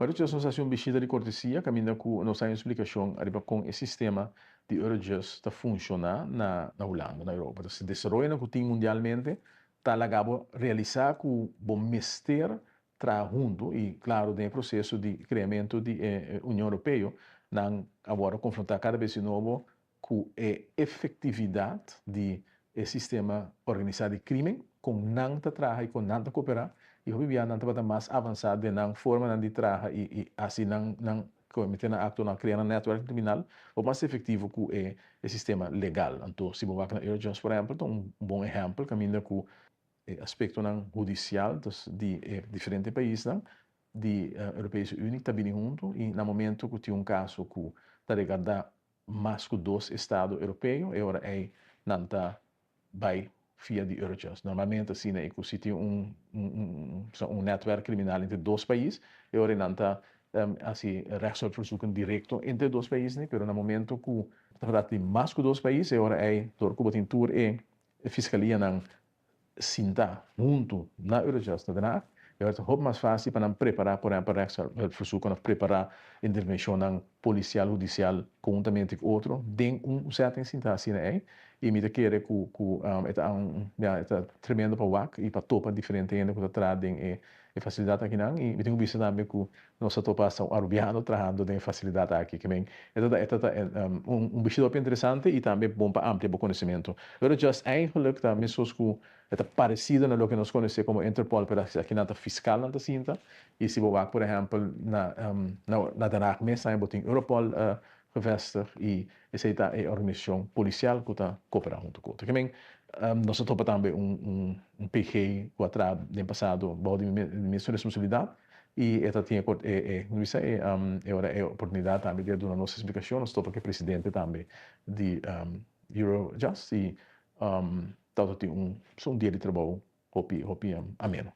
Eurojust, nos a hasi un bishita di kortesia kaminda ku nos a haña un splikashon ariba kon e sistema di Eurojust ta funshoná na Hulanda, na Europa. Entonces, e desaroyonan ku tin mundialmente ta laga bo realisá ku bo mester traha huntu i klaro den e proseso di kreamentu di e Union Europeo nan a wòrdu konfrontá kada bes di nobo ku e efektividat di e sistema organisá di krimen, kon nan ta traha i kon nan ta koperá i hopi bia nan tabata mas avansá den nan formanan di traha i hasi nan kometé nan aktonan, krea nan nètwèrk kriminal hopi mas efektivo ku e sistema legal. Anto si bo wak na Eurojust por ehèmpel ta un bon ehèmpel kaminda ku e aspektonan hudisial di e diferente paisnan di Europese Unie ta bini huntu i na momento ku tin un kaso ku ta regardá mas ku dos estado europeo e ora ei nan ta bai via di Eurojust. Normalmente asina e ku si tin un nètwèrk kriminal entre dos pais e ora ei nan ta hasi rechtshulpverzoeken direkto entre dos paisnan, pero na momento ku ta trata di mas ku dos pais e ora ei dor ku bo tin tur e fiskalianan sinta huntu na Eurojust na Den Haag, e ora ta hopi mas fásil pa nan prepará, por ehèmpel, rechtshulpverzoeken òf prepará intervenshonnan polisial, hudisial konhuntamente ku otro den un setting sinta asina ei. I mi ta kere ku e ta un, ya, e ta tremendo pa wak i pa topa diferente hende ku ta traha den e fasilidat akinan. I mi tin ku bisa tambe ku nos a topa hasta un arubiano trahando den e fasilidat aki. Ke men e ta e ta un bishita hopi interesante i tambe bon pa amplia bo konosementu. Eurojust eigenlijk ta meskos ku e ta paresido na loke nos konosé komo Interpol, pero akinan ta fiskalnan ta sinta. I si bo wak por ehèmpel na na Den Haag mes tambe bo tin Europol gevestig i esei ta e organisashon polisial ku ta koperá huntu ku otro. Ke men nos a topa tambe un PG ku a traha den pasado bou di mi mes responsabilidat i e ta tin e e bisa e e ora e oportunidat tambe di a duna nos esplikashon. Nos topa ku e presidente tambe di Eurojust i tabata tin un dia di trabou hopi hopi ameno.